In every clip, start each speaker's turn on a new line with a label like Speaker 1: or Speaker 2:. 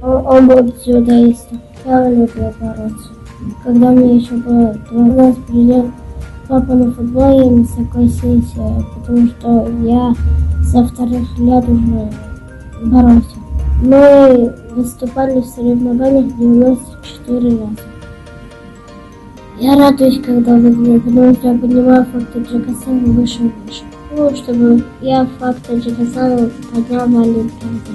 Speaker 1: Он был дзюдоистом. Я любил бороться. Когда мне еще было 2, нас привел папа на футбол, я не согласился, потому что я со вторых лет уже боролся. Мы выступали в соревнованиях 94 раза. Я радуюсь, когда выиграю, потому что я поднимаю флаг Таджикистана выше и выше. Ну, чтобы я флаг Таджикистана поднял на Олимпиаде.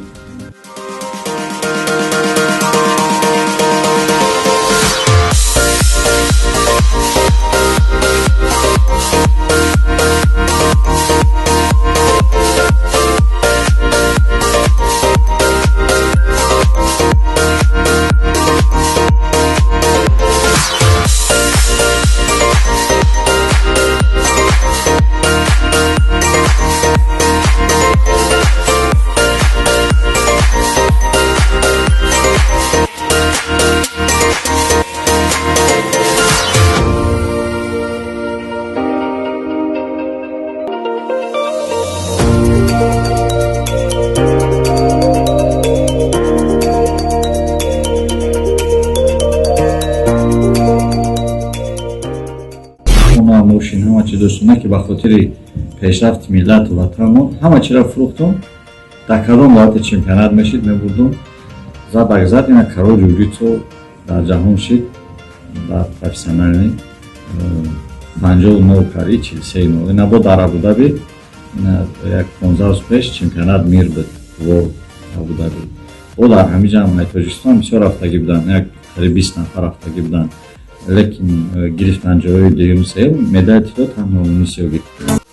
Speaker 2: Мошин, ҳама чи доштум, не ки ба хотири пешрафти миллату ватанмон ҳама чиро фурӯхтум. Дар кадом давлати чемпионат мешид, мебурдум. Забак зад, ина король ҷуҷитсу дар ҷаҳон шид, дар профессиональный 50-0 кари, 43-0. Ина бо дар Абудаби як 15 рӯз пеш чемпионат мир буд, World, Абудаби. Бо дар ҳамин ҷамъ Тоҷикистон бисёр рафтагӣ буданд, як қариб 20 нафар рафтагӣ буданд, лекин гирифтан ҷои дуюм, сеюм, медали тилло танҳо Мунисиё гирифт.